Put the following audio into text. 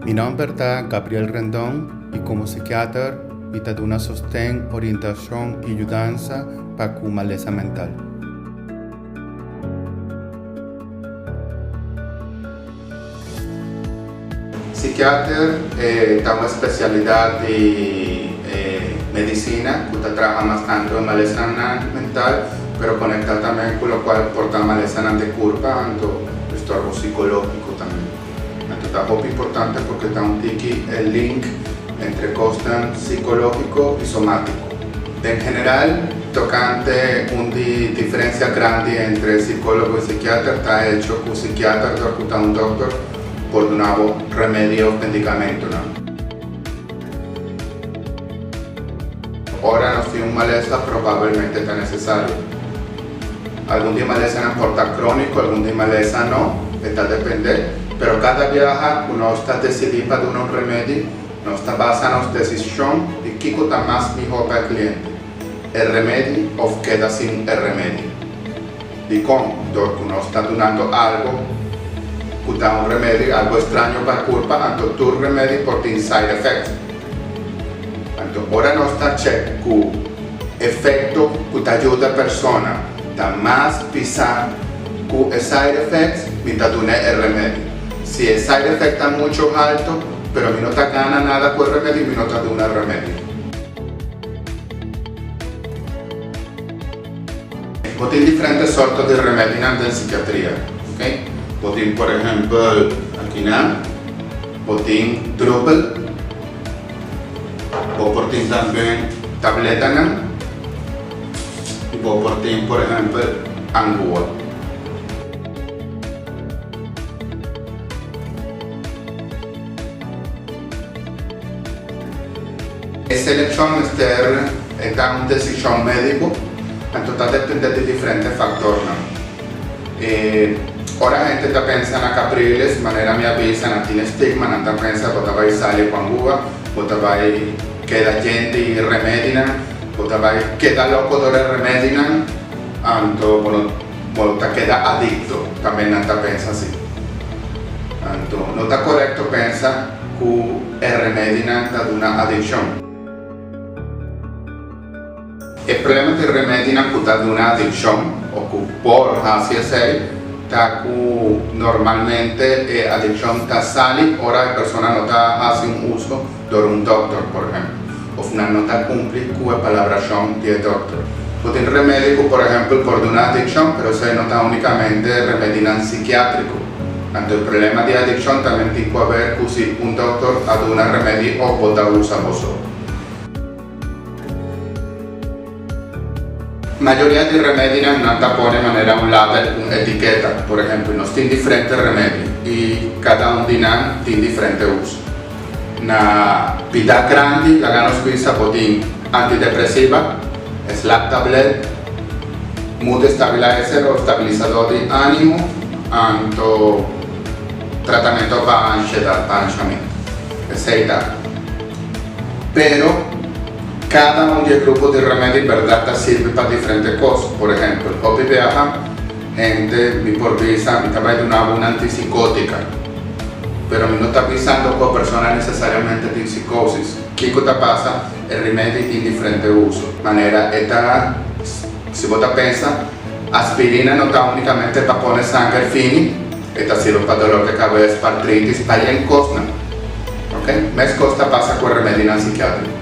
Mi nòmber ta Gabriel Rendon i komo sikiater mi ta duna sosten, orientashon i yudansa pa ku malesa mental. Sikiater ta un espesialidat di medisina ku ta traha mas tantu e malesanan mental, pero konektá tambe ku lokual por ta malesanan di kurpa anto estorbo sikológiko tambe. Anto ta hopi importante porque ta un tiki e link entre cosnan psicológico y somático. Den general, tocante un di diferencia grandi entre psicólogo y psiquiater ta hecho cu psiquiater dor cu ta un doctor por duna bo remedio of medicamentonan. Ora nos tin un malesa probablemente ta necesario. Algun di malesanan por ta crónico, algun di malesa no, e ta depende. Pero cada biaha cu nos ta decidi pa duna un remedi, nos ta basa nos decision di kico ta mas miho pa e cliente, e remedi of keda sin e remedi. Dicon? Dor cu nos ta dunando algo cu ta un remedi, algo extraño pa e curpa, anto tur remedi por tin side effects. Anto ora nos ta check cu efecto cu ta yuda persona ta mas pisa cu e side effects, mi ta dun'e e remedi. Si e side effect ta mucho halto, pero mi no ta gana nada cu e remedi, mi no ta duna remedi. Bo tin diferente sorto di remedinan den psikiatria, ok. Bo tin por ehempel akinan, bo tin druppel. Bo por tin tambe tabletanan y bo por tin por ehempel angua. E seleccion mester e ta un decision medico, anto ta depende di diferente factornan. E ora hende ta pensa na Capriles, manera mi a bisa, nan tin e stigma, nan ta pensa bo ta bai sali ku Anguba, bo ta bai keda djente i remedinan, bo ta bai keda loko dor e remedinan, anto bo no bo ta keda adikto, tambe nan ta pensa asi. Anto no ta korekto pensa ku e remedinan ta duna adikshon. E problema di remedinan ku ta duna adikshon o ku por hasi esei ta ku normalmente e adikshon ta sali ora e persona no ta hasi un uso dor un dòkter, por ehèmpel, òf nan no ta kumpli ku e palabrashon di e dòkter. Bo tin remedi ku por ehèmpel por duna adikshon, pero esei no ta únikamente remedinan sikiátriko. Anto e problema di adikshon tambe tin ku haber ku si un dòkter a duna remedi òf bo ta usa bo so. Mayoria di remedinan nan ta pone manera un label, un etiketa. Por ehempel, nos tin diferente remedi i kada un di nan tin diferente uso. Na bida grandi, laga nos bisa bo tin antidepresiva, slaaptablet, mood stabilizer o stabilisador di animo, anto tratamento pa anshedat, pa anshamentu. Esei ta. Pero, kada un di e grupo di remedi bèrdat ta sirbi pa diferente kos. Por ehèmpel, hopi biaha hende mi por bisa, mi ta bai duna bo un antisikótika, pero mi no ta bisando ku e persona nesesariamente tin sikósis. Kiko ta pasa? E remedi tin diferente uso. Manera e ta, si bo ta pensa, aspirina no ta únikamente pa pone sanger fini, e ta sirbi pa dolor di kabes, pa artritis, pa yen kosnan. Ok, meskos ta pasa ku e remedinan sikiátriko.